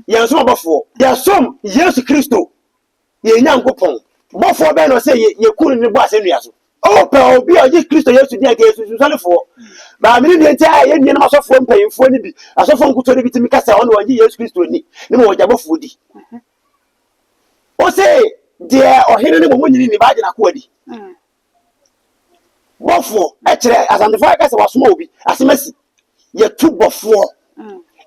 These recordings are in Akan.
Yɛnsom abɔfoɔ. Yɛsom Yesu Kristo, yɛn Nyankopɔn. Bɔfoɔ bɛn na ɔsɛ yɛku no ne bɔ asɛnnua so? Wopɛ obi a ɔgye Kristo Yesu di a, nka yɛ sunsunsɔrefoɔ. Maame no deɛ nti a yɛn nuanom asɔfoɔ mpanyimfoɔ no bi, asɔfoɔ nkutoɔ no bi tumi ka sɛ ɔno ɔngye Yesu Kristo nni, ne ma wɔgye abɔfoɔ di. Ose deɛ ɔhene no mmom nyini ni baagye n'akoa di. Bɔfoɔ kyerɛ Asantefoɔ aka sɛ wasoma obi asɛm asi. Yɛtu bɔfoɔ.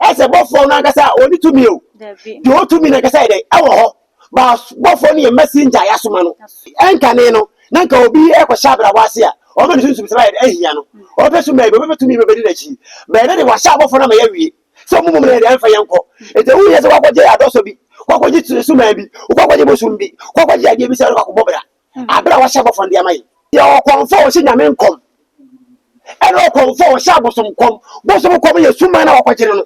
Ɛsɛ bɔfoɔ no ankasa ɔni tumi o. Deɛ ɔwɔ tumi no ankasa yɛ dɛ ɛwɔ hɔ. Ba bɔfoɔ no yɛ messenger a yɛasoma no. Ɛnkane no na nka obi ɛkɔhyɛ abrabɔ ase a ɔma ne sunsum sɛ ayɛ dɛ ahia no. Ɔbɛpɛ so mmaa bi ɔbɛpɛ tumi bɛbɛdi n'akyi. Bɛyɛ dɛ de wahyɛ abɔfoɔ no ama yɛawie. Sɛ ɔmo mmom no yɛ dɛ ɛmfa yɛn nkɔ. Enti ɛho hia sɛ wakɔgye adɔsɔ bi, wakɔgye suman bi, wakɔgye bosom bi, wakɔgye adeɛ bi sɛ ɔde kɔ akɔbɔ bra. Aber a wɔahyɛ abɔfo no de ama hɛn. Yɛwɔ ɔkɔmfo a ɔhyɛ Nyame nkɔm, ɛna ɔkɔmfo a ɔhyɛ abosom nkɔm. Bosom nkɔm yɛ suman a wɔkɔgye no no.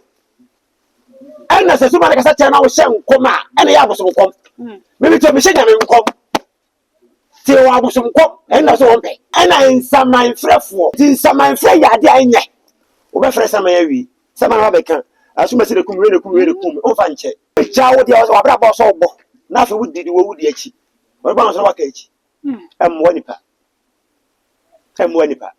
Ɛna sɛ suman no kasa kyerɛ na wohyɛ nkɔm a, ɛna ɛyɛ abosom nkɔm. Mimi tɛ mehyɛ Nyame nkɔm. Nti yɛwɔ abosom nkɔm, ɛna sɛ wɔmpɛ. Ɛna nsamanfrɛfoɔ. Nti nsamanfrɛ yɛ adeɛ a ɛnyɛ. Wobɛfrɛ saman awie, saman no abɛka, asomasi na kum me, wei na kum me, wei na kum me, womfa nkyɛ. Gya wo deɛ w'abrabɔ sɛ wobɔ, na afei wodi de w'awu di akyi. Ɔbɛba no so na waka akyi. Ɛmmoa nipa. Ɛmmoa nipa.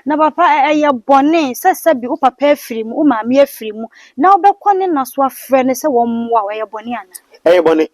Na papa, ɛyɛ bɔne sɛ sɛbi wo papa afiri mu, wo maame afiri mu, na wobɛkɔ ne na so afrɛ no sɛ wɔmmoa wo, ɛyɛ bɔne anaa? Ɛyɛ bɔne.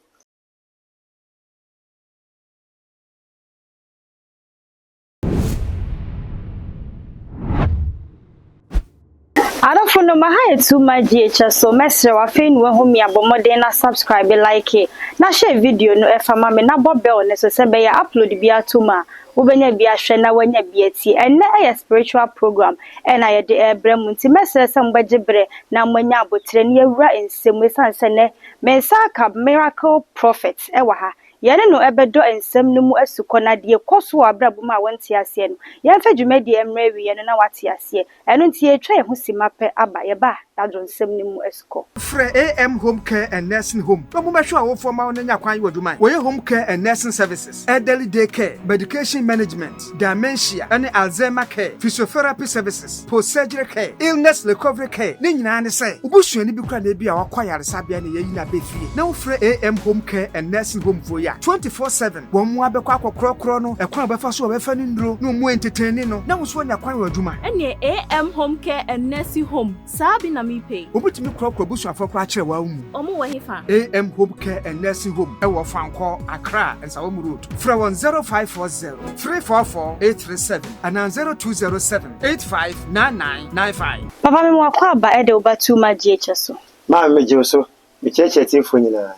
Adɔfo no ma ha yɛ too much GHS so mɛsrɛ wo afei na wahu me a bɔ mmɔden na subscribe like na share video no ɛfa ma me na bɔ bell no so sɛ bɛyɛ upload bi ato mu a wobɛnya bi ahwɛ na wanya bi atie. Ɛnnɛ ɛyɛ spiritual program ɛna yɛde ɛrebrɛ mo nti mɛsrɛ sɛ mobɛgye berɛ na moanya aboterɛ na yɛawura nsɛm mu ɛsiane sɛ nnɛ me nsa aka miracle prophet ɛwɔ ha. Yɛne no bɛdɔ nsɛm no mu asukɔ, na deɛ ɛkɔ so wɔ w'abrabɔ mu a wonte aseɛ no, yɛmfa dwumadie mmrɛ awieɛ no na woate aseɛ. Ɛno nti yɛretwa yɛn ho simma pɛ aba, yɛba a, yɛadɔ nsɛm no mu asukɔ. Frɛ AM Home Care and Nursing Home na wɔmmɛhwɛ w'awofoɔ mma wo na nya kwan yɛ w'adwuma. Wɔyɛ home care and nursing services, elderly day care, medication management, dementia ne Alzheimer care, physiotherapy services, post-surgery care, illness recovery care. Ne nyinaa ne sɛ, wo busuani bi koraa na ebia wakɔ ayaresabea na yɛayi no aba fie na wofrɛ AM Home Care and Nursing Home foɔ yi a, 24/7 wɔn mmoa bɛkɔ akɔkorɔkorɔ no, ɛkwan a wɔbɛfa so a wɔbɛfa no nnuro na wɔn entertaini no na wo nso woanya kwan wɔ adwuma. Ɛneɛ AM Home Care and Nursing Home saa bi na mepɛ yi. Wɔbɛtumi korɔkorɔ abusuafoɔ koraa kyerɛ wo mu. Wɔn wɔ hefa? AM Home Care and Nursing Home wɔ Fankɔ, Accra, Nsawam Road. Frɛ wɔn 0540 344 837 anaa 0207 859995. Papa me wakɔ aba de wo ba too much GHS so. Maame megye wo so, mekyerɛkyerɛ atiefoɔ nyinaa.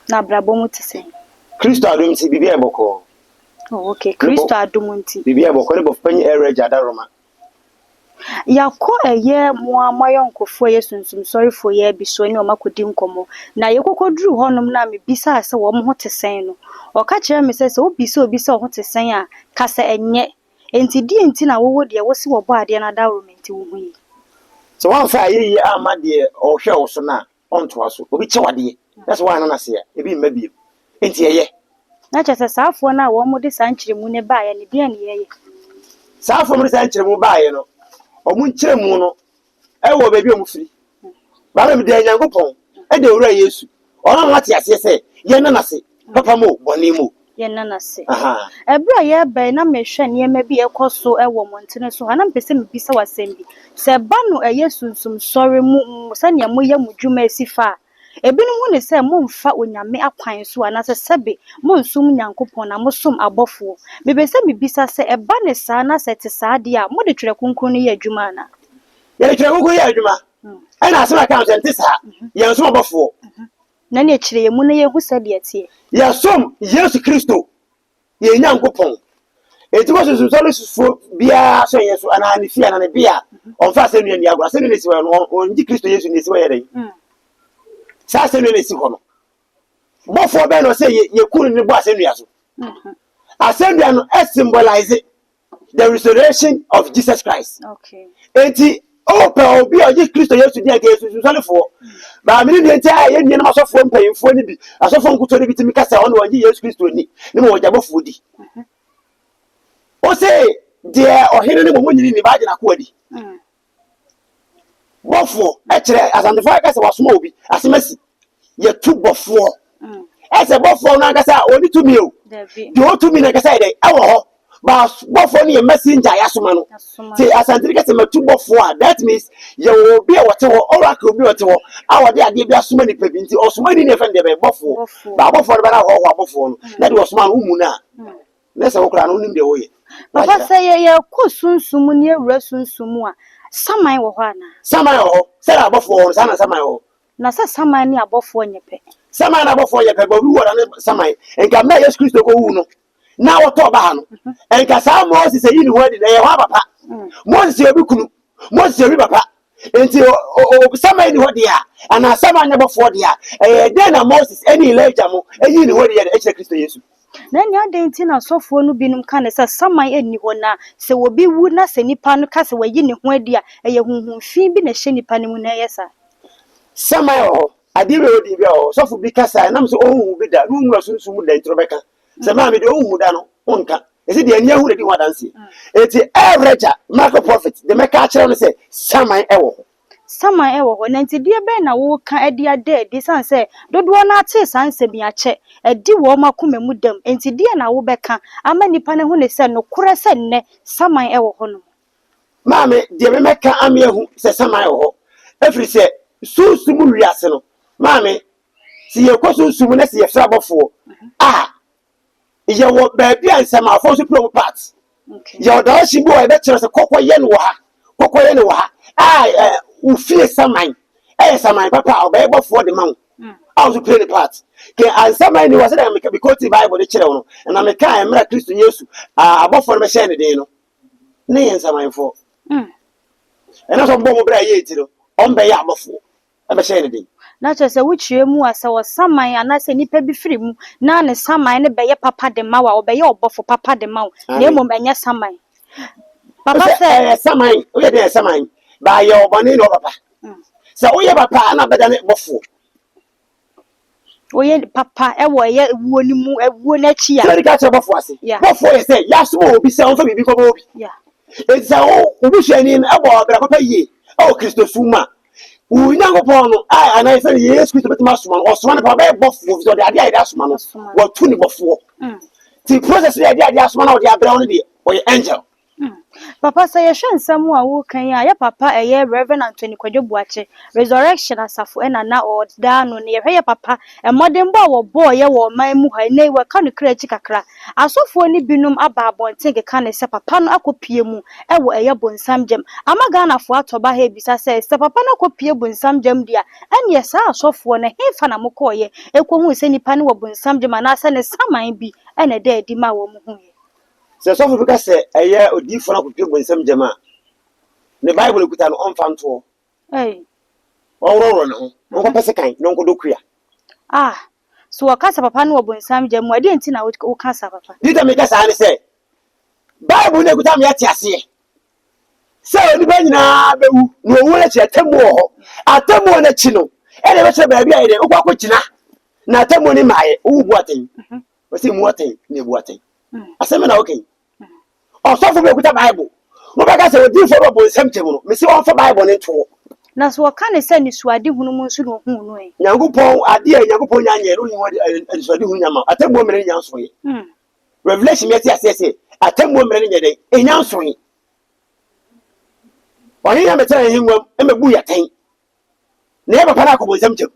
Na abrabɔ mu te sɛn? Kristo adom nti biribi ayɛ bɔkɔɔ. Oh, okay. Kristo adom nti. Biribi ayɛ bɔkɔɔ ne bɔfo panyin ɛrɛ adaroma. Yɛakɔ ɛyɛ mo a mo ayɔnkofoɔ ɛyɛ sunsumsɔrefoɔ yi abi so ne wɔn akɔdi nkɔmmɔ. Na yɛkɔkɔduru hɔnom na mebisaa sɛ wɔn ho te sɛn no, ɔka kyerɛ me sɛ sɛ wobisa obi sɛ ɔho te sɛn a, ka sɛ ɛnyɛ. Enti deɛ nti na wowɔ deɛ wosi wɔbɔ adeɛ no adaworo nti wo ho yi. Sɛ woamfa ayɛyie amma deɛ ɔhwɛ wo so no a, ɔntoa so. Obi kyɛ wadeɛ na sɛ woanna no ase a, ebi mma bio. Enti ɛyɛ. Na kyerɛ sɛ saafoɔ no a wɔn de saa nkyerɛmu no baeɛ no, deɛ ne yɛyɛ? Saa afɔm de saa nkyerɛmu baeɛ no, ɔmo nkyerɛmu no ɛwɔ baabi a ɔmo firi. Baama mi deɛ Nyankopɔn ɛde owura Yesu. Ɔno ama wate aseɛ sɛ yɛnna n'ase papa mu o, bɔne mu o. Yɛnna n'ase. Aha. Ɛberɛ a yɛreba yi na mehwɛ nneɛma bi a ɛkɔ so wɔ mmɔntene so ha na mepɛ sɛ mebisa wo asɛm bi. Sɛ ɛba no ɛyɛ sunsumsɔre mu sɛnea moyɛ mo dwuma asi fa a, ebinom hu ne sɛ momfa Onyame akwan so anaasɛ sɛbe monsom Nyankopɔn na mosom abɔfoɔ. Mepɛ sɛ mebisa sɛ ɛba ne saa na sɛ ɛte saa deɛ a, mode Twerɛ Kronkron no yɛ adwuma anaa? Yɛde Twerɛ Kronkron yɛ adwuma. Ɛna asɛm a ɛka no sɛ nte saa. Yɛnsom abɔfoɔ. Na ne akyire yɛ mu na yɛhu sɛdeɛ ɛteɛ. Yɛsom Yesu Kristo, yɛn Nyankopɔn. Enti wɔ sunsumsɔrefoɔ biara so yɛ so anaa ne fie anaa ne bea a ɔmfa asɛnnua nni agorɔ. Asɛnnua na esi hɔ no, ɔngye Kristo Yesu na esi hɔ yɛ dɛn? Saa asɛnnua na esi hɔ no. Bɔfoɔ bɛn na ɔsɛ yɛku no ne bɔ asɛnnua so? Asɛnnua no symbolize the resurrection of Jesus Christ. Okay. Enti wopɛ obi a ɔgye Kristo Yesu di a, nka yɛ sunsunsɔrefoɔ. Maame no deɛ nti a yɛn nuanom asɔfoɔ mpanyimfoɔ no bi, asɔfoɔ nkutoɔ no bi tumi ka sɛ ɔno ɔngye Yesu Kristo nni, ne ma wɔgye abɔfoɔ di. Ose deɛ ɔhene no mmom nyini ni baagye n'akoa di. Bɔfoɔ kyerɛ Asantefoɔ aka sɛ wasoma obi asɛm asi. Yɛtu bɔfoɔ. Ɛsɛ bɔfoɔ no ankasa ɔni tumi o. Deɛ ɔtumi no ankasa yɛ dɛ ɛwɔ hɔ. Ba bɔfoɔ no yɛ messenger a yɛasoma no. Te Asante no kɛsɛ matu bɔfoɔ a that means yɛwɔ obi a wɔte hɔ, oracle bi a ɔte hɔ a wɔde adeɛ bi asoma nipa bi nti ɔsoma ni ne yɛfɛ no deɛ bɛyɛ bɔfoɔ. Ba bɔfoɔ no bɛda hɔhoɔ abɔfoɔ no na deɛ ɔsoma no womu no a na sɛ wo koraa no wonim deɛ woyɛ. Papa sɛ yɛkɔ sunsum mu ne yɛwura sunsum mu a, saman wɔ hɔ anaa? Saman wɔ hɔ. Sɛdeɛ abɔfoɔ wɔ hɔ no saa na saman wɔ hɔ. Na sɛ saman ne abɔfoɔ nyɛ pɛ. Saman ne abɔfoɔ nyɛ pɛ, but obi wɔ ne saman. Nka mmerɛ a Yesu Kristo kɔwuu no, na wɔtɔɔ ba ha no, nka saa Moses ayi ne ho adi na ɛyɛ hɔ papa. Moses yɛ obi kunu, Moses yɛ obi papa. Nti saman ni hɔ deɛ a, anaa saman nyɛ bɔfoɔ deɛ a, ɛyɛ dɛn na Moses ne Elijah mo ayi ne ho adi yɛ de akyerɛ Kristo Yesu? Na ɛnneɛ adɛn nti na asɔfoɔ no binom ka no sɛ saman nni hɔ, na sɛ obi wu na sɛ nipa no ka sɛ wayi ne ho adi a, ɛyɛ honhom fi bi na ɛhyɛ nipa no mu na ɛyɛ saa? Saman wɔ hɔ, adeɛ bi a ɛwɔ din bi wɔ hɔ. Sɔfo bi kasa a, ɛnam sɛ ɔnhu bi da na ɔnwura sunsum mu da nti na ɔbɛka. Sɛ maame deɛ ɔnhu da no, ɔnka. Ɛsɛ deɛ ani ahu na ɛdi ho adanseɛ. Enti Ɛrɛgya, Miracle Prophet, deɛ mɛka akyerɛ wo ne sɛ, saman wɔ hɔ. Saman wɔ hɔ. Na enti deɛ bɛn na woreka de ada adi? Ɛsiane sɛ dodoɔ no ara tee saa nsɛm yi akyɛ, adi wɔn akoma mu dɛm. Enti deɛn na wobɛka ama nnipa no ahu no sɛ nokorɛ sɛ nnɛ saman wɔ hɔnom? Maame, deɛ memɛka ame ahu sɛ saman wɔ hɔ, ɛfiri sɛ sunsum wiase no, maame, sɛ yɛkɔ sunsum mu na sɛ yɛfrɛ abɔfoɔ a, yɛwɔ baabi a nsɛmafoɔ nso play wɔn part. Yɛwɔ direction bi wɔ yɛbɛkyerɛ sɛ kɔkɔ yɛ no wɔ ha, kɔkɔ yɛ no wɔ ha, a wo fie saman ɛyɛ saman papa a ɔbɛyɛ bɔfoɔ de ma wo a nso play ne part. Kɛ ansaman ni wɔ sɛ dɛ mekɔti Bible de kyerɛ wo no, na meka mmerɛ Kristo Yesu abɔfoɔ no bɛhyɛɛ ne den no, ne yɛ nsamanfoɔ. Ɛna sɛ ɔbɔ mo bra yie nti no, ɔmbɛyɛ abɔfoɔ ɛbɛhyɛ ne den. Na kyerɛ sɛ wokyerɛ mu a, sɛ ɔsaman anaasɛ nipa bi firi mu na ne saman no bɛyɛ papa de ma wo a, ɔbɛyɛ ɔbɔfo papa de ma wo, na mmom ɛnyɛ saman. Papa sɛ. Ɛyɛ saman, woyɛ dɛn saman, baayɛ ɔbɔne na ɔpapa. Sɛ woyɛ papa a na bɛda ne bɔfoɔ. Woyɛ papa wɔ ɛyɛ wuo no mu, wuo no akyi a. Sɛ ka kyerɛ bɔfoɔ ase. Bɔfoɔ yɛ sɛ yɛasoma obi sɛ ɔmfa biribi nkɔma obi. Enti sɛ wo wo busuani no bɔ ɔbra papa yie wɔ Kristosom mu a, wo Nyankopɔn no a anaa yɛfrɛ no Yesu Kristo bɛtumi asoma no. Ɔsoma no paa ɔbɛyɛ bɔfoɔ efisɛ ɔde adeɛ a yɛde asoma no, watu ne bɔfoɔ. Nti process no a yɛde adeɛ asoma no a ɔde abrɛ wo no deɛ, ɔyɛ angel. Papa sɛ yɛhwɛ nsɛm a woreka yi a, yɛ papa ɛyɛ Rev. Anthony Kwadwo Boakye, Resurrection Asafo ɛna na ɔda ano no, yɛhwɛ yɛ papa mmɔdenbɔ a wɔbɔɔyɛ wɔ ɔman mu ha, ɛnnɛ yi wɔka no kra akyi kakra. Asɔfoɔ no binom aba abɔnten keka no sɛ papa no akɔpue mu wɔ ɛyɛ bonsam gyam. Ama Ghanafoɔ atɔ ba ha rebisa sɛ, sɛ papa no akɔpue bonsam gyam deɛ a, ɛnneɛ saa asɔfoɔ no ɛhefa na mokɔɔyɛ kɔhuu sɛ nipa no wɔ bonsam gyam anaasɛ ne saman bi na ɛda adi maa wɔn huiɛ? Sɛ sɔfo bi ka sɛ ɛyɛ odiyifo no akɔpue bonsam gyam a, ne Bible a okuta no, ɔmfa nto hɔ. Ɔnworɔworɔ ne ho, ɔnkɔpɛ sekan na ɔnkɔdɔ kua. Ah, so wɔka sɛ papa no wɔ bonsam gya mu a, ɛdeɛn nti na woka saa, papa? Deɛ nti a meka saa ne sɛ, Bible no a ekuta me ate aseɛ sɛ onipa nyinaa bɛwu, na owuo no akyi atemmuo wɔ hɔ. Atemmuo no akyi no, ɛna ɛbɛkyerɛ baabi a yɛde wokɔ akɔgyina, na atemmuo no mmaeɛ, wowu bu atɛn. Wɔsi mu atɛn na ebu atɛn. Asɛm na woka yi. Ɔsɔfo bi okuta Bible. Wobɛka sɛ odiyifoɔ bi wɔ bonsam kyɛm no, mese ɔmfa Bible no nto hɔ. Na sɛ wɔka no sɛ anisoadehunu mu nso na ohuu no ɛ? Nyankopɔn, adeɛ a Nyankopɔn nya nyɛɛ no, ɔnyi ho anisoadehunu nya ma wo. Atemmuo mmerɛ no nya nsoeɛ. Revelation yɛte aseɛ sɛ atemmuo mmerɛ no nyɛ dɛn? Ɛnya nsoe. Ɔhene a mɛtena n'ahengua mu mmɛbu yɛ atɛn. Na yɛ papa no akɔ bonsam gyam.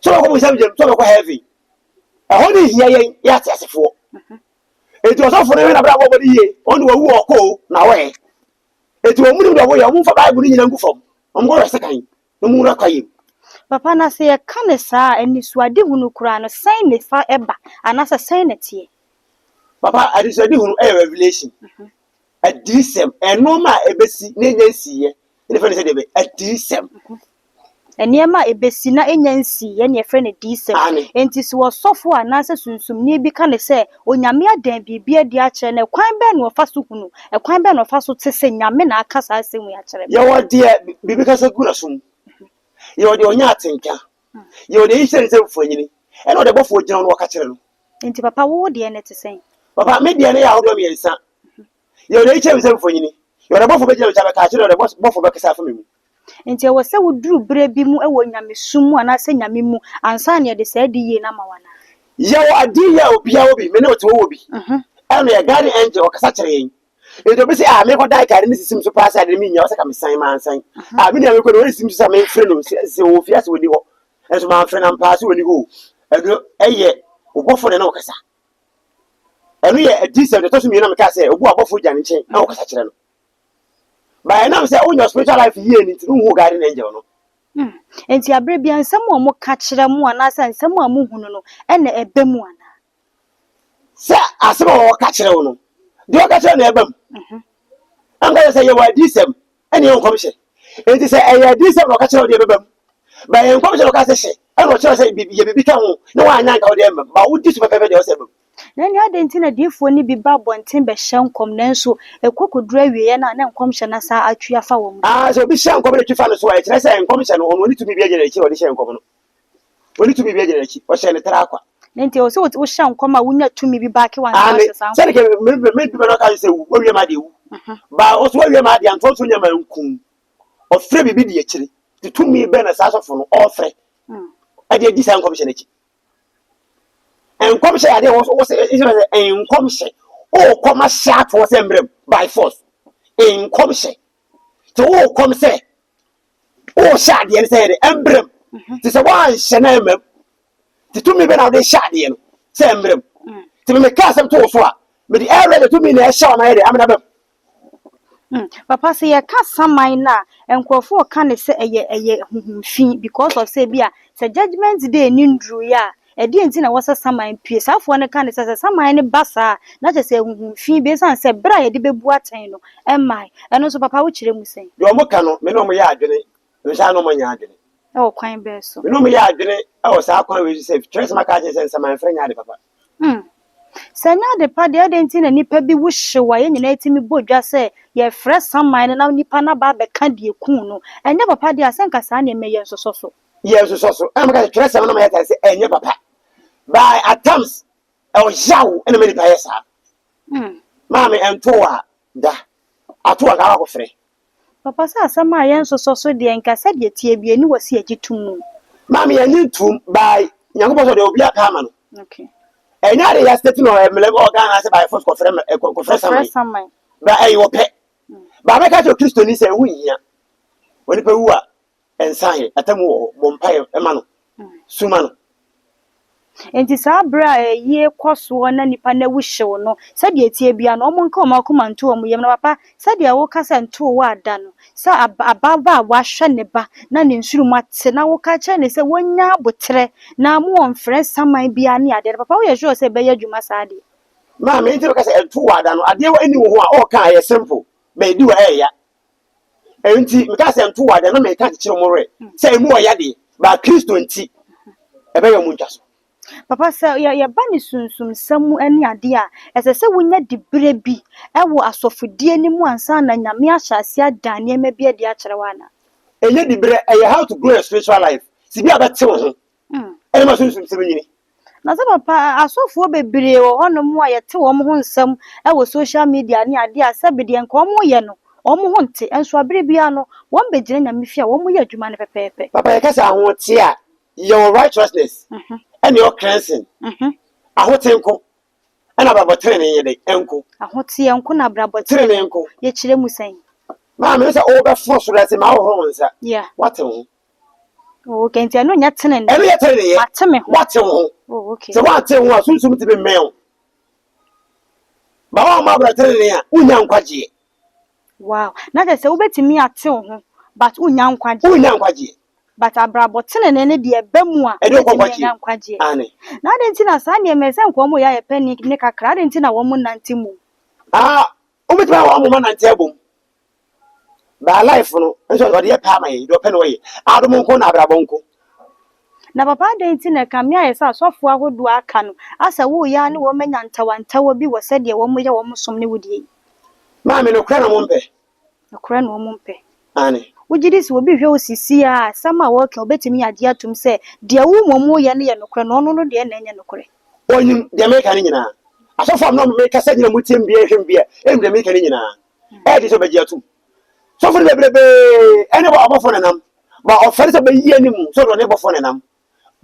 Sɛ ɔbɛkɔ bonsam gyam, sɛ ɔbɛkɔ heaven. Ɛhɔ ne hia yɛn yɛ ateasefoɔ. Enti ɔsɔfo no hwɛ n'abrabɔ bɔ no yie, ɔno wawu ɔkɔ o, na wɔyɛ. Enti wɔn mu nim deɛ wɔyɛ, wɔn mfa Bible no nyina ngu fam, wɔn nkɔhwɛ sekan na wɔn nwura kwaeɛ mu. Papa, na sɛ yɛka no saa a, anisoadehunu koraa no, sɛn na ɛfa ba, anaasɛ sɛn na ɛteɛ? Papa, anisoadehunu yɛ revelation. Adiyisɛm, nnoɔma a ɛbɛsi na ɛnya nsiiɛ, ɛna yɛfrɛ no sɛ deɛ bɛ, adiyisɛm. Nneɛma a ɛbɛsi na ɛnya nsiiɛ na yɛfrɛ no adiyisɛm. Aane. Enti sɛ ɔsɔfo anaasɛ sunsumni bi ka no sɛ Onyame adan biribi adi akyerɛ no, ɛkwan bɛn na ɔfa so hunu? Ɛkwan bɛn na ɔfa so te sɛ Nyame na aka saa asɛm wei akyerɛ me? Yɛwɔ deɛ biribi kasa gu n'aso mu, yɛwɔ deɛ ɔnya atenka, yɛwɔ deɛ yɛhyɛ ne sɛ mfonini, ɛna ɔde bɔfoɔ gyina hɔ na ɔka kyerɛ no. Enti papa, wo deɛ no te sɛn? Papa, me deɛ no yɛ ahodoɔ mmiɛnsa. Yɛwɔ deɛ yɛkyerɛ me sɛ mfonini, yɛwɔ deɛ bɔfoɔ bɛgyina me nkyɛn abɛka akyerɛ, yɛwɔ deɛ bɔfoɔ bɛkasa afa me mu. Enti ɛwɔ sɛ woduru berɛ bi mu wɔ nyamesom mu anaasɛ Nyame mu ansa na yɛde saa adiyie no ama wo anaa? Yɛwɔ adiyie a obiara wɔ bi, me ne wo te wowɔ bi. Ɛno yɛ guardian angel, ɔkasa kyerɛ yɛn. Enti obi se, ah, mekɔ dae ka ade no sisim so paa sɛ ade no mennya, ɔsɛ ka mesan, mansan. Ah, me nua mekɔ no, ɔresisim so sɛ memfrɛ no, sɛ ɔwɔ fie ase ɔnni hɔ. Nso mamfrɛ no ampaa sɛ ɔnni hɔ o. Ɛno ɛyɛ wo bɔfo na ɛne wo kasa. Ɛno yɛ adiyisɛm deɛ ɛtɔ so mmienu a mekaa sɛ obu abɔfo gya ne nkyɛn na wɔkasa kyerɛ no. Ba ɛnam sɛ wonya spiritual life yie no nti no wohu guardian angel no. Enti aberɛ biara nsɛm a wɔka kyerɛ mo anaasɛ nsɛm a mohunu no na ɛba mu anaa? Sɛ asɛm a wɔka kyerɛ wo no, deɛ wɔka kyerɛ no na ɛba mu. Ɛnka sɛ yɛwɔ adiyisɛm ɛne yɛwɔ nkɔmhyɛ. Enti sɛ ɛyɛ adiyisɛm na ɔka kyerɛ wo deɛ ɛbɛba mu. Ba ɛyɛ nkɔmhyɛ na ɔka sɛ hyɛ ɛna ɔkyerɛ sɛ yɛ biribi ka ho na woanyɛ anka wo deɛ ɛmma mu. Ba wodi so pɛpɛɛpɛ deɛ ɔsɛ ɛba mu. Na ɛnneɛ adɛn nti na adiyifoɔ no bi ba abɔnten bɛhyɛ nkɔm, nanso ɛkɔ kɔduru awieeɛ no a, na nkɔmhyɛ no asan atwi afa wɔn so? Aa, sɛ obi hyɛ nkɔm na ɛtwi fa no so a, ɛkyerɛ sɛ nkɔmhyɛ no, ɔno ɔnni tumi biara gyina n'akyi na ɔde hyɛɛ nkɔm no. Ɔnni tumi biara gyina n'akyi, ɔhyɛɛ no traa kwa. Na enti ɛwɔ sɛ wohyɛ nkɔm a wonya tumi bi baake wo ansa Aane, woahyɛ saa nkɔm sɛdeɛ me, me, me dwuma no ɔka sɛ wu, woawie m'adeɛ wu. Ba, wo nso woawie m'adeɛ, antoa nso nya mankum. Ɔfrɛ biribi di akyire. Nti tumi bɛn na saa sɔfo no ɔrefrɛ de adi saa nkɔmhyɛ no akyi? Nkɔmhyɛ yɛ adeɛ wɔ wɔ sɛ ɛsɛ sɛ nkɔmhyɛ ɔrekɔm ahyɛ atoɔ sɛ mmerɛ mu by force nkɔmhyɛ te ɔrekɔm sɛ ɔrehyɛ adeɛ no sɛ yɛde mmerɛ mu te sɛ wɔanhyɛ no mmerɛ mu te tumi bɛ na wɔde hyɛ adeɛ no sɛ mmerɛ mu te meka asɛm to wo so a mede ɛrɛ de tumi na ɛhyɛ wɔn ayɛ de amena bɛm. Papa sɛ yɛka saman no a nkurɔfoɔ ka no sɛ ɛyɛ ɛyɛ huhum fi because of sɛ ebi a sɛ judgement day no nduruiɛ a ɛdeɛn nti na ɛwɔ sɛ saman pue saa foɔ no ka no sɛ sɛ saman no ba saa a na kyerɛ sɛ huhum fi bi ɛsiane sɛ berɛ a yɛde bɛbu atɛn no ɛmmae ɛno nso papa wokyerɛ mu sɛn? Deɛ wɔn ka no me ne wɔn yɛ adwene nso a na wɔn nyɛ adwene. Ɛwɔ kwan bɛn so? Me ne wɔn yɛ adwene ɛwɔ saa kwan wei so sɛ twerɛsɛm aka akyerɛ sɛ nsamanfrɛ nyɛ ade papa. Sɛ ɛnyɛ ade pa deɛ, adɛn nti na nnipa bi wu hyew a yɛn nyinaa tumi bɔ dwa sɛ yɛrefrɛ saman no na nipa no aba abɛka deɛ ɛkuu no? Ɛnyɛ papa deɛ a, sɛ nka saa nneɛma yi yɛnsosɔ so. Yɛnsosɔ so. Ɛna meka sɛ twerɛsɛm no ma yɛtae sɛ ɛnyɛ papa. By at times, ɔyaw na ma nipa yɛ saa. Maame, ɛntoo a, da. Ato a, nka wakɔfrɛ. Papa sɛ asɛm a yɛnsosɔ so deɛ nka sɛdeɛ ɛteɛ biara ɛni wɔ sɛ yɛgye tom mu. Maame yɛnye ntom by Nyankopɔn sɛ ɔde obi aka ama no. Okay. Ɛnyɛ ade yɛ state no ɛmlɛ ɔ Ghana sɛ by force kɔfrɛ kɔfrɛ saman. Ba ɛyɛ ɔpɛ. Ba mɛka kyerɛ Kristoni sɛ ɛho nhia. Onipa wu a Nsa he, atamu wɔ hɔ, bɔ mpaeɛ ma no, su ma no. Enti saa berɛ a ayie rekɔ soɔ na nnipa no awu hyew no, sɛdeɛ ɛteɛ biara no, wɔnka wɔn akoma nto wɔn yam. Na papa, sɛdeɛ woka sɛ ntoo wo ada no, sɛ ababaa a wahwɛ ne ba na ne nsunom ate na woka kyerɛ no sɛ wɔnnya aboterɛ na mo wɔmfrɛ saman biara ne adeɛ no, papa woyɛ sure sɛ ɛbɛyɛ adwuma saa deɛ? Maame, enti meka sɛ ɛnto wo ada no, adeɛ wɔ ɛnni wo ho a ɔɔka a ɛyɛ simple, but ɛdi wo a ɛyɛ ya. Ɛno nti, mekaa sɛ nto wɔ adeɛ na meka kyekyere wɔn werɛ sɛ emu ɔya deɛ, baa Kristo nti, ɛbɛyɛ wɔn ntwa so. Papa, sɛ yɛba ne sunsumsɛm mu ne adeɛ a, ɛsɛ sɛ wonya diberɛ bi wɔ asɔfodie no mu ansa na Nyame ahyɛ aseɛ ada nneɛma bi adi akyerɛ wo anaa? Ɛnyɛ diberɛ, ɛyɛ how to grow your spiritual life. Sɛ bi a bɛte wo ho ɛna ma sunsumsɛm nyini. Na sɛ papa, asɔfoɔ bebree wɔ hɔnom a yɛte wɔn ho nsɛm wɔ social media ne adeɛ a sɛbe deɛ nka wɔyɛ no, wɔn ho nte. Nso aberɛ biara no, wɔbɛgyina Nyame fie a wɔyɛ adwuma no pɛpɛɛpɛ. Papa yɛka sɛ ahoteɛ a, yɛwɔ righteousness ɛna yɛwɔ cleansing. Ahote nko ɛna abrabɔ tenenee yɛ dɛn nko. Ahoteɛ nko na abrabɔ tenenee nko. Yɛkyerɛ mu sɛn? Maame sɛ wobɛforo soro ase ma wohoro wo nsa. Yeah. Woate wo ho. Oh, okay, nti ɛno nyɛ tenenee. Ɛno yɛ tenenee. Mate me ho. Woate wo ho. Oh, okay. Sɛ woante wo ho a, sunsum tumi mmɛn wo. Ba woammɔ abra tenenee a, wonnya nkwagyeɛ. Wow. Na kyerɛ sɛ wobɛtumi ate wo ho, but wonnya nkwagyeɛ. Wonnya nkwagyeɛ. But abrabɔ tenenee no deɛ ɛba mu a, Ɛde wokɔ wobɛtumi anya nkwagyeɛ. nkwagyeɛ. Aane. Na adɛn nti na saa nneɛma yi, sɛ nka wɔyɛ ayɛ pɛ ne kakra, adɛn nti na wɔnnante mmom? Ah, wobɛtumi ayɛ wɔn moma nante abom. Baa life no nso ɔde yɛ pɛ ama yɛn, deɛ ɔpɛ na ɔyɛ. Adom nko na abrabɔ nko. Na papa adɛn nti na ɛkame ayɛ sɛ asɔfoɔ ahodoɔ a aka no asɛ woreyɛ ara ne wɔn anya ntawantawa bi wɔ sɛdeɛ wɔyɛ wɔn som ne wo deɛ yi? Maame, nokorɛ na wɔmpɛ. Nokorɛ na wɔmpɛ. Aane. Wogye di sɛ obi hwɛ wo sisi a, asɛm a wɔreka yi, ɔbɛtumi agye atom sɛ deɛ wo mmom woreyɛ no yɛ nokorɛ na ɔno no deɛ na ɛnyɛ nokorɛ? Ɔnim deɛ mereka no nyinaa. Asɔfoɔ a me ne wɔn mekasa nyinaa, wɔtie me biara hwɛ me biara, ɛnim deɛ mereka no nyinaa. Ɛyɛ den sɛ ɔbɛgye atom. Sɔfo no bebrebee ɛne bɔ ɔbɔfo nenam. Ba ɔfɛre sɛ ɔbɛyi anim sɛ ɔde ɔne bɔfo nenam.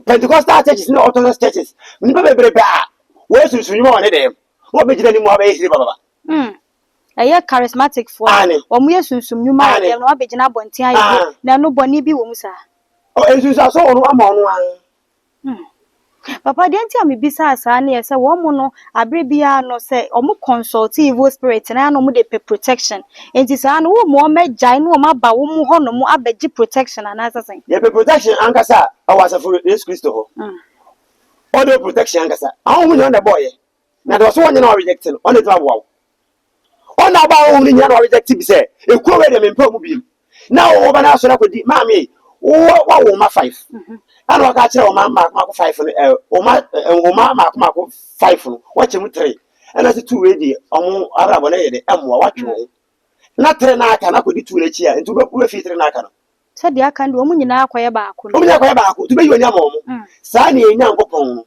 Pentecostal churches ne Orthodox churches, nnipa bebrebe a wɔyɛ sunsum nnwuma wɔ ne dɛm, na wɔbɛgyina anim abɛyɛ hiri bababa. Ɛyɛ charismatic foɔ no, wɔn yɛ sunsum nnwuma wɔ dɛm na wɔabɛgyina abɔnten ayɛ bi, na ɛno bɔne bi wɔ mu saa? Nsunsuanso wɔ no ama ɔno ara. Papa, deɛ nti a mebisaa saa ne yɛ sɛ wɔn no, abere biara no, sɛ wɔn consult evil spirit no, na wɔn de pɛ protection. Nti saa no, wɔn wɔn agyae na wɔn aba wɔn hɔ nom abɛgye protection anaasɛ sɛn? Yɛpɛ protection ankasa a, ɛwɔ asafo Yesu Kristo hɔ. Ɔde protection ankasa. Ahonhom nyinaa na ɛbɔɔyɛ. Na deɛ ɔso wɔnyɛ na ɔreject no, ɔno na ɛtumi aboa wo. Ɔna aba ahonhom no nyinaa na ɔreject bi sɛ, ekuo wei deɛ mempɛ ɔmo biem. Na wo ba no asɔre akɔdi, maame, wo wawo mma five. Ɛna waka akyerɛ wo mma mmaako mmaako five no, ɛ, wo mma, ɛ, wo mma mmaako mmaako five no, wakyɛ mu three. Ɛna sɛ two wei deɛ, ɔmo abrabɔ no yɛ dɛ, ɛmmoa, watwe wɔn. Na three na aka no akɔdi two no akyi a, nti wobɛfi three na aka no. Sɛ deɛ aka no deɛ, wɔn nyinaa akɔyɛ baako no. Wɔn nyinaa akɔyɛ baako, nti wobɛyi w'ani ama wɔn. Saa na yɛn Nyankopɔn no,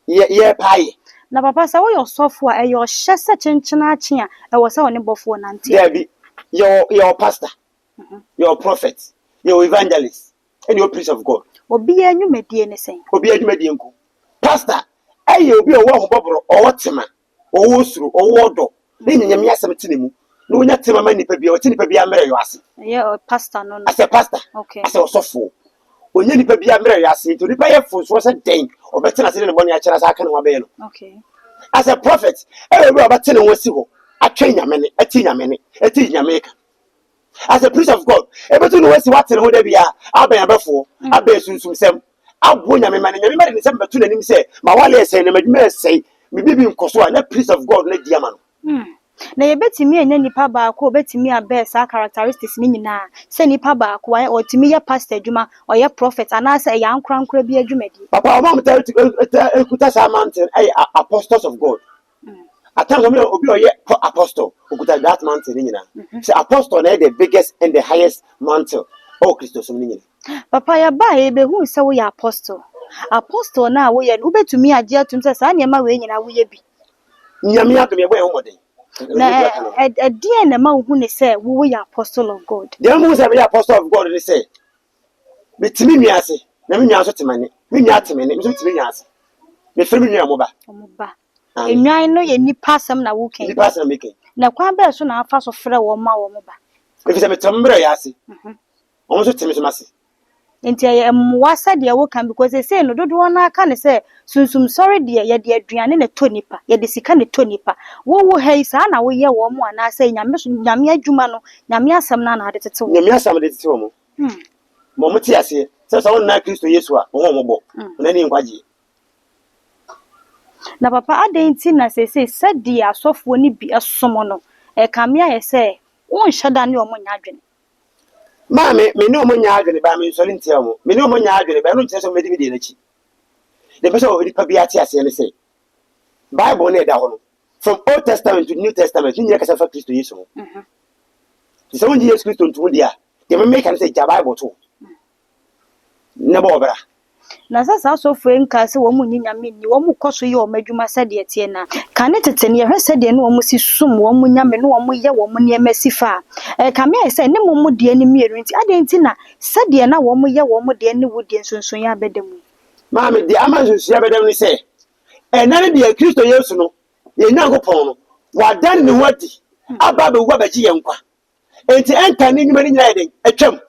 yɛ, yɛrepa ayɛ. Na papa, sɛ woyɛ ɔsɔfo a, ɛyɛ ɔhyɛ sɛ kyenkyen akye a, ɛwɔ sɛ ɔne bɔfoɔ nante? Daabi. Yɛwɔ, yɛwɔ pastor, yɛwɔ prophet, yɛwɔ evangelist, ɛne yɛwɔ priest of God. Obiara nnwumadie ne sɛn? Obiara dwumadie nko. Pastor ɛyɛ obi a ɔwɔ ahobɔborɔ, ɔwɔ tema, ɔwɔ suro, ɔwɔ ɔdɔ, ne Nyame asɛm te ne mu, na onya tema ma nipa bi a, ɔte nipa bi ammerɛ yɔ ase. Ɛyɛ pastor no. Asɛ pastor, asɛ ɔsɔfoɔ. Onye nipa bi ammerɛ yɔ ase, nti onipa yɛ fonsoɔ sɛ dɛn, ɔbɛtena ase de ne bɔne akyerɛ ase aka ne ho abɛyɛ no. Asɛ prophet, ɛyɛ obi a ɔbɛte ne ho asi hɔ, atwɛn Nyame ne, ati Nyame ne, ati Nyame ka. As a priest of God, ebetu ne ho asi wate ne ho da bia, abɛn abɛfoɔ, abɛn sunsumsɛm, aboɔ Nyame ma ne Nyame ma de ne nsɛm bɛto n'anim sɛ, ma wale ɛsɛe na m'adwuma ɛsɛe, me bibi nkɔ so a, na priest of God no adi ama no. Na yɛbɛtumi anya nipa baako a obɛtumi abɛɛ saa characteristics ne nyinaa, sɛ nipa baako a ɔtumi yɛ pastor adwuma, ɔyɛ prophet, anaasɛ ɛyɛ ankorankora bi adwumadie? Papa, ɔmo a ɔmo ekuta saa mantle ɛyɛ apostles of God. At times, ɔmo yɛ obi a ɔyɛ apostle, okuta that mantle ne nyinaa. Sɛ apostle na yɛ the biggest and the highest mantle ɛwɔ Kristosom ne nyinaa. Papa, yɛbaa yɛbɛhuu sɛ woyɛ apostle. Apostle no a woyɛ no, wobɛtumi agye atom sɛ saa nneɛma wei nyinaa woyɛ bi? Nyame adom, yɛbɔ yɛn ho mmɔden. Na ɛdeɛn na ɛma wohu ne sɛ woyɛ apostle of God? Deɛ mehu sɛ meyɛ apostle of God ne sɛ, metumi nua ase, na me nua nso te m'ani. Me nua te me ne, me nso metumi nua ase. Mefrɛ me nua mo ba. Ɔmo ba. Nnwan no yɛ nipa asɛm na woka yi? Nipa asɛm na meka yi. Na kwan bɛɛ so na afa so frɛ wɔn ma wɔn ba? Ɛfiri sɛ metena mo mmerɛ yɛ ase. Wɔn nso te me so m'ase. Nti ɛyɛ mmoa sɛdeɛ woka, because seesei no dodoɔ no aka ne sɛ sunsum sɔre deɛ, yɛde aduane na ɛtɔ nipa, yɛde sika na ɛtɔ nipa. Wowo ha yi, saa na woyɛ wɔn mo anaasɛ Nyame so, Nyame adwuma no, Nyame asɛm no ana ade tete wɔn? Nyame asɛm de tete wɔn. Ma wɔn te aseɛ sɛ sɛ wɔn nna Kristo Yesu a, wɔn a wɔbɔ wɔn ani nkwagyeɛ. Na papa, adɛn nti na seesei sɛdeɛ asɔfoɔ no bi som no, ɛkame ayɛ sɛ wonhyɛ da ne wɔn nyɛ adwene? Maame, me ne wɔn nyɛ adwene, baa me nsɔre ntia wɔn. Me ne wɔn nyɛ adwene, baa ɛno nkyerɛ sɛ wɔbɛdi me deɛ n'akyi. Deɛ mpɛ sɛ onipa bi ate aseɛ ne sɛ, Bible no ɛda hɔ no, from Old Testament to New Testament, ne nyinaa kasa fa Kristo Yesu ho. Nti sɛ wongye Yesu Kristo ntom deɛ a, deɛ memeka ne sɛ gya Bible to hɔ na bɔ ɔbra. Na sɛ saa asɔfoɔ yi nkaa sɛ wɔn nnye Nyame nni, wɔn kɔ so yɛ wɔn adwuma sɛdeɛ ɛteɛ no a, kane tete no yɛhwɛ sɛdeɛ ne wɔn si som wɔn Nyame ne wɔn yɛ wɔn nneɛma si fa a, ɛkame ayɛ sɛ ne mo mo deɛ no mmienu nti, adɛn nti na sɛdeɛ na wɔn yɛ wɔn deɛ ne wo deɛ nsonsonoeɛ abɛda mu yi? Maame, deɛ ama nsonsonoeɛ abɛda mu ne sɛ, ɛnnɛ no deɛ Kristo Yesu no, yɛn Nyankopɔn no, wadan ne ho adi aba abɛwu abɛgye yɛn nkwa. Enti ɛnka ne nnwuma no nyinaa yɛ dɛn? Atwam.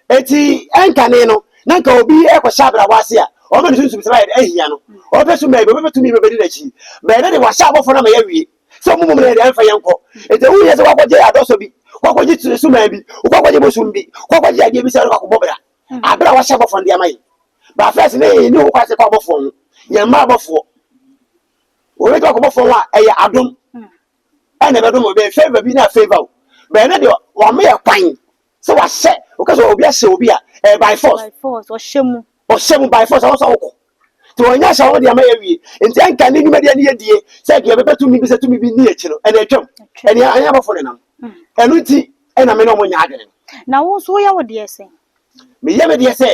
Enti ɛnkane no, na nka obi rekɔhyɛ abrabɔ ase a, ɔma ne sunsum sɛ ayɛ dɛ ahia no. Ɔbɛpɛ so mmaa bi, ɔbɛpɛ tumi bi bɛdi n'akyi. Bɛyɛ dɛ de wahyɛ abɔfo no ama yɛawie sɛ ɔmo mmom no yɛ dɛ ɛmfa yɛn nkɔ. Enti ɛho hia sɛ wakɔgye adɔsɔ bi, wakɔgye sumaa bi, wakɔgye bosom bi, wakɔgye adeɛ bi sɛ ɔde kɔbɔ bra. Abere a wahyɛ abɔfo no de ama yɛn. Ba first ne yɛn ni ho kwan sɛ kɔ abɔfoɔ ho. Yɛn mma abɔfoɔ. Wɔbɛtumi akɔ abɔfoɔ ho a ɛyɛ adom. Ɛna ɛbɛdom ɛbɛyɛ favor bi na favor o. Bɛyɛ ne deɛ wɔama yɛ kwan sɛ wahyɛ, wɔka sɛ obi ahyɛ obi a, ɛyɛ by force. By force, ɔhyɛ mu. Ɔhyɛ mu by force, ɛwɔ sɛ wokɔ. Nti wɔnyɛ ahyɛ wɔn de ama yɛ awie. Nti ɛnka ne nnwuma deɛ ne yɛ die sɛ nka yɛbɛpɛ tumi bi sɛ tumi bi nni akyi no, ɛna atwam. Ɛne ɛnyɛ abɔfo nenam. Ɛno nti ɛna me ne wɔn nyɛ adwene no. Na wo nso woyɛ wo deɛ sɛn? Meyɛ me deɛ sɛ,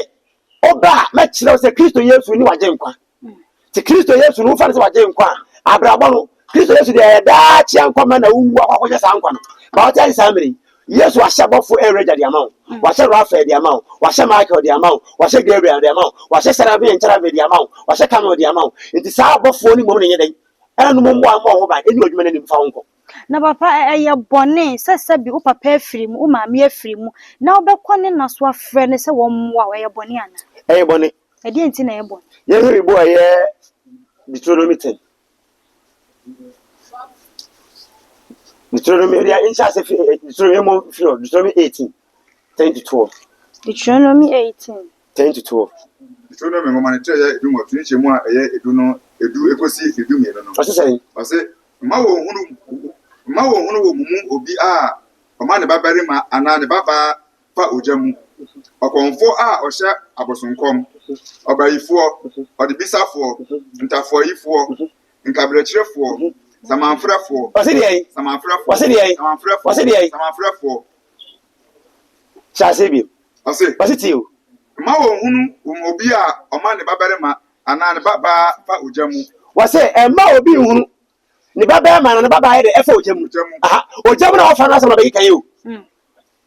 ɔba a mɛkyerɛ wo sɛ Kristo Yesu ne w'agyenkwa. Nti Kristo Yesu no, wofa no sɛ w'agyenkwa a, abrabɔ no, Kristo Yesu deɛ ɛyɛ daa kyea nkwa ma na wowu akɔ akɔnya saa nkwa no. Ba wote ase saa mmerɛ yi. Yesu ahyɛ bɔfo Elijah de ama wo, wahyɛ Raphael de ama wo, wahyɛ Michael de ama wo, wahyɛ Gabriel de ama wo, wahyɛ Seraphim and Cherubim de ama wo, wahyɛ Camel de ama wo. Nti saa abɔfoɔ no mmom na ɛnyɛ dɛn? Ɛna no mmom mmoa mmɔ wo ho ban, ɛni w'adwuma no anim fa wo nkɔ. Na papa, ɛyɛ bɔne sɛ sɛbi wo papa afiri mu, wo maame afiri mu, na wobɛkɔ ne nna so afrɛ no sɛ wɔmmoa wo, ɛyɛ bɔne anaa? Ɛyɛ bɔne. Ɛdeɛn nti na ɛyɛ bɔne? Yɛnhwɛ biribi a ɛyɛ Deuteronomy 10. Deuteronomy deɛ nhyɛ ase fi Deuteronomy mmɔ firi hɔ Deuteronomy 18 10 to 12. Deuteronomy 18. 10 to 12. Deuteronomy nwoma no kyerɛ yɛ 18 nkyɛmu a ɛyɛ edu no edu ekosi 12 no. Ɔse sɛn? Ɔse mma wɔnhunu mma wɔnhunu wɔ mo mu obi a ɔma ne babarima anaa ne babaa fa ogya mu, ɔkɔmfoɔ a ɔhyɛ abosonkɔm, ɔbayifoɔ, ɔdebisafoɔ, ntafoayifoɔ, nkaberɛkyerefoɔ, samanfrɛfoɔ, Ɔse deɛn? samanfrɛfoɔ, Ɔse deɛn? samanfrɛfoɔ, Ɔse deɛn? samanfrɛfoɔ. Hyɛ aseɛ bio. Ɔse, Ɔse tie o. mma wɔnhunu wɔ mu obi a ɔma ne babarima anaa ne babaa fa ogya mu. Wɔse mma obi nhunu ne babarima anaa ne babaa yɛ dɛ ɛfa ogya mu. Ogya mu. Aha, ogya mu na wɔfa no asɛm na bɛyi kan yi o.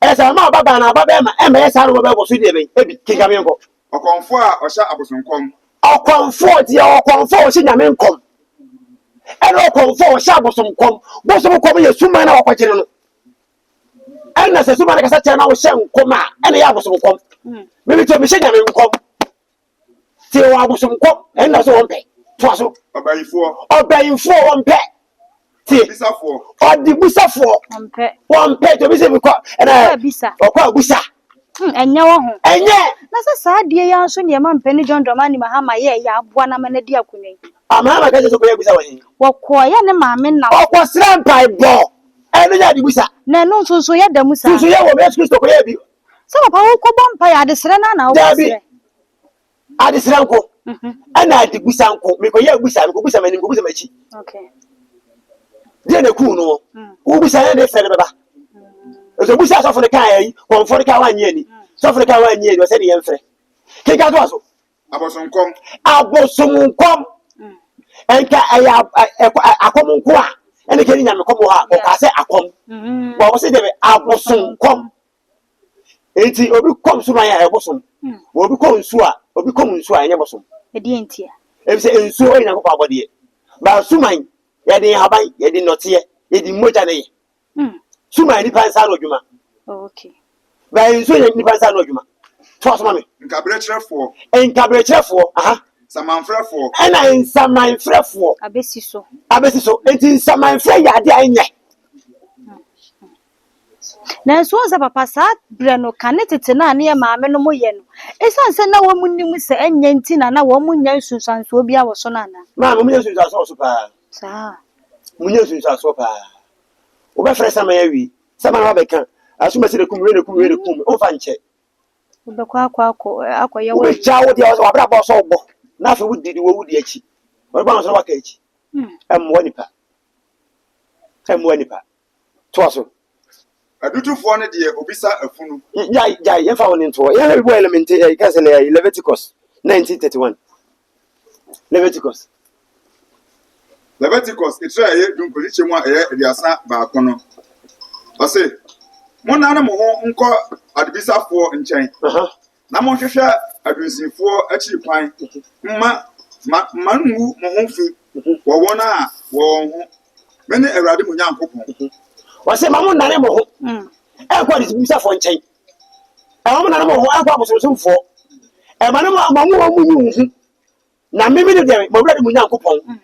Ɛyɛ sɛ ɔma ɔbabaa anaa ɔbabarima ɛmmɛyɛ saa na wɔbɛbɔ so deɛ bɛn ebi kenka me nkɔ. Ɔkɔmfoɔ a ɔhyɛ abosonkɔm. Ɔkɔmfoɔ deɛ ɔkɔmfoɔ a ɔhyɛ nyame nkɔm ɛna ɔkɔmfoɔ a ɔhyɛ abosomkɔm. Bosom kɔm yɛ suman na wakɔgye no no. Ɛna sɛ suman no kasa kyerɛ na wohyɛ nkɔm a ɛna ɛyɛ abosomkɔm. Mimi tɔ mehyɛ nyame nkɔm. Tie wɔ abosom kɔm ɛnna so wɔn pɛ. Toa so. Ɔbayifoɔ. Ɔbayifoɔ wɔn pɛ. Tie. Ɔdebisafoɔ. Ɔdebisafoɔ. Wɔn pɛ. Wɔn pɛ. Tobi sɛ mekɔ ɛnna. Ɔkɔ abisa. Ɔkɔ abusa. Ɛnyɛ wɔ ho. Ɛnyɛ. Na sɛ saa adeɛ yi ara nso nneɛma mpɛ ne John Dramani Mahama yɛɛ yɛ aboa no ama no adi akonnwa yi. Ah, Mahama ka kyerɛ sɛ ɔkɔyɛ abusa wɔ he? Wɔkɔɔyɛ ne maame nna so. Ɔkɔsrɛ mpaebɔ. Ɛno nyɛ adebusa. Na ɛno nso nso yɛ da mu saa. Nso yɛ wɔ Yesu Kristo kɔyɛɛ bi. Sɛ papa wokɔbɔ mpaeɛ adesrɛ no ara na wokɔsrɛ. Dabi. Adesrɛ nko ɛna adebusa nko. Mekɔyɛ abusa, mekɔbusa m'anim, mekɔbusa m'akyi. Deɛ na ɛkuu no wobusa yɛn de frɛ no bɛba. Nso busa sɔfo no kaa ayi, kɔmfoɔ no kaa wanyɛ ani. Sɔfo no kaa wanyɛ ani, ɔsɛ de yɛn frɛ. Kenka to aso. Abosonkɔm. Abosonkɔm. Nka ɛyɛ akɔm nko a ɛne kɛni nyame kɔm wɔ hɔ a kɔkaa sɛ akɔm. Wɔn sɛ dɛbɛ abosonkɔm. Enti obi kɔm so man a ɛyɛ bosom. Hmm. Obi kɔ nsuo a, obi kɔm nsuo a ɛnyɛ bosom. Ɛdeɛ ntia? Efisɛ nsuo yɛ Nyankopɔn abɔdeɛ. Ba suman, yɛde nhaban, yɛde nnɔteɛ, yɛde mogya na ɛyɛ. Hmm. Suman nipa nsa ano adwuma. Oh, okay. Ba nsuo yɛ nipa nsa ano adwuma. Toa so ma me. Nkaberɛkyerɛfoɔ. Nkaberɛkyerɛfoɔ, aha. Samanfrɛfoɔ. Ɛna nsamanfrɛfoɔ. Abɛsi so. Abɛsi so. Enti nsamanfrɛ yɛ adeɛ a ɛnyɛ. Nanso wohu sɛ papa, saa berɛ no, kane tete no a na yɛn maamenom yɛ no, ɛsiane sɛ na wɔnnim sɛ ɛnyɛ nti na na wɔnnya nsunsuansoɔ biara wɔ so no anaa? Maame, monya nsunsuansoɔ wɔ so paa. Saa. Monya nsunsuansoɔ paa. Wobɛfrɛ saman awie, saman no abɛka, asomasi na kum, wei na kum, wei na kum, womfa nkyɛ. Wobɛkɔ akɔ akɔ akɔyɛ wo. Wobɛgya wo deɛ, w'abrabɔ sɛ wobɔ, na afei wodidi wɔ wodi akyi. Wɔde bɔ no so na waka akyi. Ɛmmoa nipa. Ɛmmoa nipa. Toa so. Adutofoɔ no deɛ obisa afunu. Gyae, gyae, yɛmfa wo ne ntoɔ. Yɛhwɛ biribi wɔ Elemente, eh, ka sɛ eh, Leviticus 1931. Leviticus. Leviticus etire a ɛyɛ dunkron ne kyɛmu a ɛyɛ 31 no, ɔse, Monnane mo ho nkɔ adebisafoɔ nkyɛn, na monhwehwɛ adunsinfoɔ akyiri kwan mma ma mma ngu mo ho fi wɔ wɔn a wɔ wɔn ho. Mene Awurade mo Nyankopɔn. Ɔse ma mo nnane mo ho ɛnkɔ adebisafoɔ nkyɛn. Ɛma mo nnane mo ho ɛnkɔ abosomsomfoɔ. Ɛma no ma mo wɔn mo nyi wo ho. Na me mene deɛ mo Awurade mo Nyankopɔn.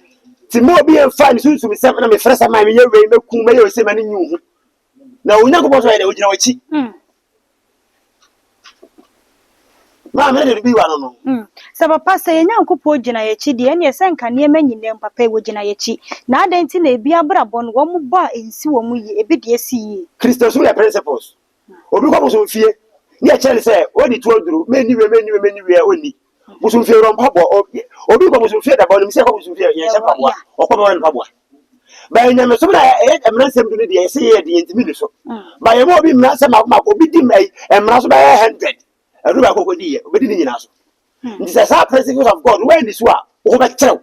Ti mo obi mfa ne sunsum sɛm na mefrɛ sɛ ma meyɛ wei mɛku mɛyɛ ose ma ne nyi wo ho. Na Onyankopɔn nso ɔyɛ dɛ ogyina w'akyi. Maame de bi wa no no. Sɛ papa sɛ yɛn Nyankopɔn gyina yɛn akyi deɛ ɛneɛ sɛ nka nneɛma nyinaa mu papa yi wɔgyina yɛn akyi. Na adɛn nti na ebi abrabɔ no wɔn bɔ a ɛnsi wɔn yie ebi deɛ si yie. Kristosom yɛ principles. Obi kɔ bosomfie ne yɛkyerɛ no sɛ ɔdi to aduro menni wei menni wei menni wei a ɔnni. Bosomfie wura mpaboa obi kɔ bosomfie daba ɔnim sɛ ɛkɔ bosomfie yɛnhyɛ mpaboa ɔkɔ bɛwɔ ne mpaboa. Bɛyɛ nyamesom na ɛyɛ mmara nsɛm du no deɛ ɛsɛ yɛyɛ deɛ yɛntumi nni so. Ba yɛma obi mmara nsɛm mako mako obi di mmara so bɛyɛ 100 ɛduru baako kɔdi yɛ obɛdi ne nyinaa so. Nti sɛ saa principles of God woanni so a wo ho bɛkyerɛw.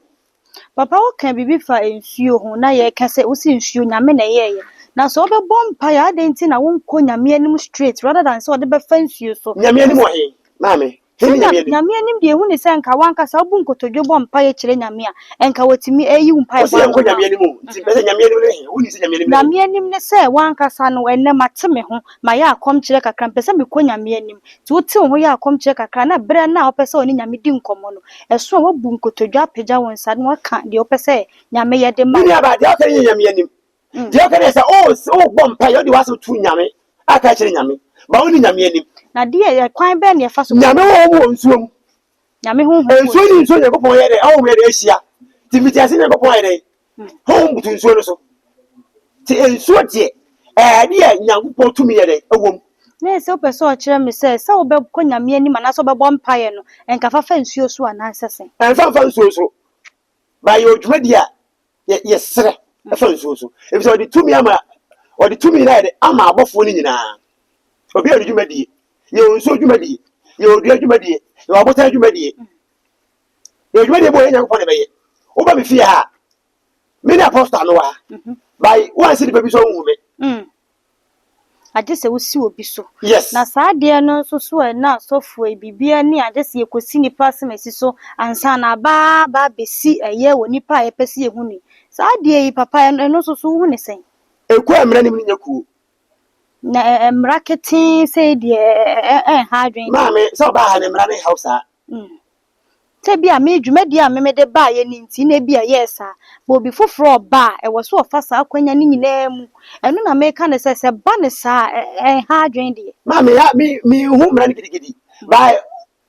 Papa wo ka biribi fa nsuo ho na yɛka sɛ wo se nsuo Nyame na ɛyɛɛyɛ. Na sɛ wobɛbɔ mpaeɛ a, adɛn nti na wonkɔ Nyame anim straight rather than sɛ wɔde bɛfa nsuo so? Nyame anim wɔ he? Maame, he ne Nyame anim? Nyame anim deɛ ehu ne sɛ nka w'ankasa wobu nkotodwe bɔ mpaeɛ kyerɛ Nyame a, nka watumi ayi wo mpaebɔ Wose yɛnkɔ ano ama Nyame wo. anim o, nti mpɛ sɛ Nyame anim ne he? Wonim sɛ Nyame anim ne he? Nyame anim ne sɛ w'ankasa no, ɛnnɛ mate me ho, mayɛ akɔmkyerɛ kakra, mepɛ sɛ mekɔ Nyame anim. Nti wote wo ho yɛ akɔmkyerɛ kakra na berɛ no a wopɛ sɛ wo ne Nyame di nkɔmmɔ no, ɛso a woabu nkotodwe apagya wo nsa na woaka deɛ wopɛ sɛ Nyame yɛ de ma Me wo. nuabaa, deɛ woka no nyɛ Nyame anim. Deɛ ɔka ne sɛ, o wobɔ mpaeɛ, wode w'asɛm to Nyame, aka kyerɛ Nyame, ba wo ne Nyame anim. Na deɛ, kwan bɛn na yɛfa so bɔ Nyame honhom wɔ nsuo mu. Nyame honhom wɔ Nsuo ne nsuo Nyankopɔn yɛ dɛ, honhom yɛ dɛ ahyia. Nti mfitiase Nyankopɔn ayɛ dɛ, honhom butu nsuo no so. Nti nsuo deɛ, ɛyɛ adeɛ a Nyankopɔn tumi yɛ dɛ, ɛwɔ mu. Na ɛsɛ wopɛ sɛ ɔkyerɛ me sɛ, sɛ wobɛkɔ Nyame anim anaasɛ wobɛbɔ mpaeɛ no, ɛnka fa fa nsuo so anaasɛ sɛn? Ɛmfa mfa nsuo so, ba yɛ dwumadie a yɛ yɛsrɛ ɛfa nsuo so efisɛ ɔde tumi ama ɔde tumi na yɛde ama abɔfoɔ no nyinaa obi a ɔde dwumadie yɛ nsuo dwumadie yɛ odua dwumadie yɛ ɔbotan dwumadie yɛ dwumadie bɔ yɛ nyankopɔn na ɛbɛyɛ woba me fie ha me ne apɔstol ano wɔ ha by wansi nipa bi so ɔnhu me mm. Agye sɛ wosi obi so. Yes. Na saa adeɛ no nso so a na asɔfoɔ yi biribiara ni agye sɛ yɛkɔsi nnipa asɛmasi so ansa na aba aba abɛsi ɛyɛ wɔ nnipa a yɛpɛ sɛ yɛhu no yi. Saa adeɛ yi papa ɛno nso so wohu ne sɛn? Ekuo a mmara nnim no nyɛ kuo. Na mmara ketee sei deɛ ɛnha adwene deɛ. Maame, sɛ ɔbaa ha no mmara no nha wo saa? Sɛ ebia me dwumadi a me mede baeɛ no nti na ebia ɛyɛɛ saa, but obi foforɔ reba a, ɛwɔ sɛ ɔfa saa akwanya no nyinaa mu. Ɛno na meka no sɛ, sɛ ɛba no saa a, ɛnha adwene deɛ. Maame, ya, me, menhu mmara no gidigidi, but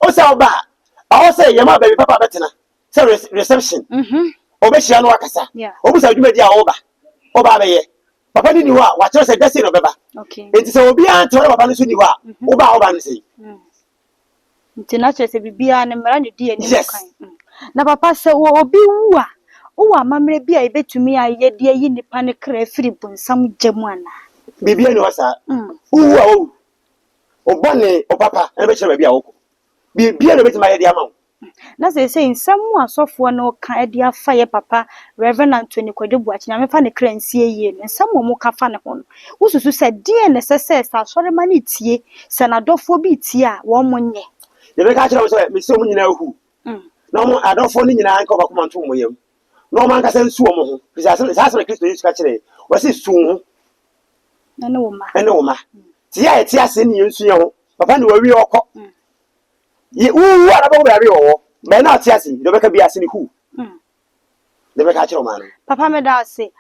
wo sɛ woba a, ɛwɔ sɛ yɛma baabi papa bɛtena, sɛ reception, ɔbɛhyia no wakasa, ɔbusa dwumadi a woba, woba abɛyɛ. Papa no nni hɔ a, wakyerɛ sɛ da sei na ɔbɛba. Enti sɛ obiara nte hɔ na papa no nso nni hɔ a, woba a woba no sɛn? Nti na kyerɛ sɛ biribiara no mmara na ɛdi anim Yes. kan. Na papa sɛ wɔ obi wu a, wowɔ amammerɛ bi a yɛbɛtumi ayɛ de ayi nipa no kra afiri bonsam gya mu anaa? Biribiara nni hɔ saa. Wowu a wowu. Wo bɔne, wo papa na ɛbɛkyerɛ baabi a wokɔ. Biribiara na obɛtumi ayɛ de ama wo. Na seesei nsɛm a asɔfoɔ no reka de afa yɛ papa Rev. Anthony Kwadwo Boakye, Nyame mfa ne kra nsie yie no, nsɛm a wɔka fa ne ho no, wosusu sɛ deɛn na ɛsɛ sɛ sɛ asɔremma no retie, sɛ n'adɔfoɔ bi retie a, wɔn nyɛ? Deɛ mɛka akyerɛ wɔn sɛ, mese wɔn nyinaa hu, na wɔn adɔfoɔ no nyinaa nka wɔn akoma nto wɔn yam, na wɔn ankasa nsu wɔn ho, ɛfiri sɛ asɛm, saa asɛm na Kristo Yesu ka kyerɛɛ, ɔse, su wo ho ne wo mma. Ne wo mma. Te yɛ a yɛte ase ne yɛnsu yɛn ho, papa ne wawie ɔkɔ. Ye wowu a na bɛwo baabi wɔ hɔ. Bɛn na ɔte ase yi, deɛ ɔbɛka biara ase ne hu. Deɛ bɛka akyerɛ ɔman no. Papa meda ase.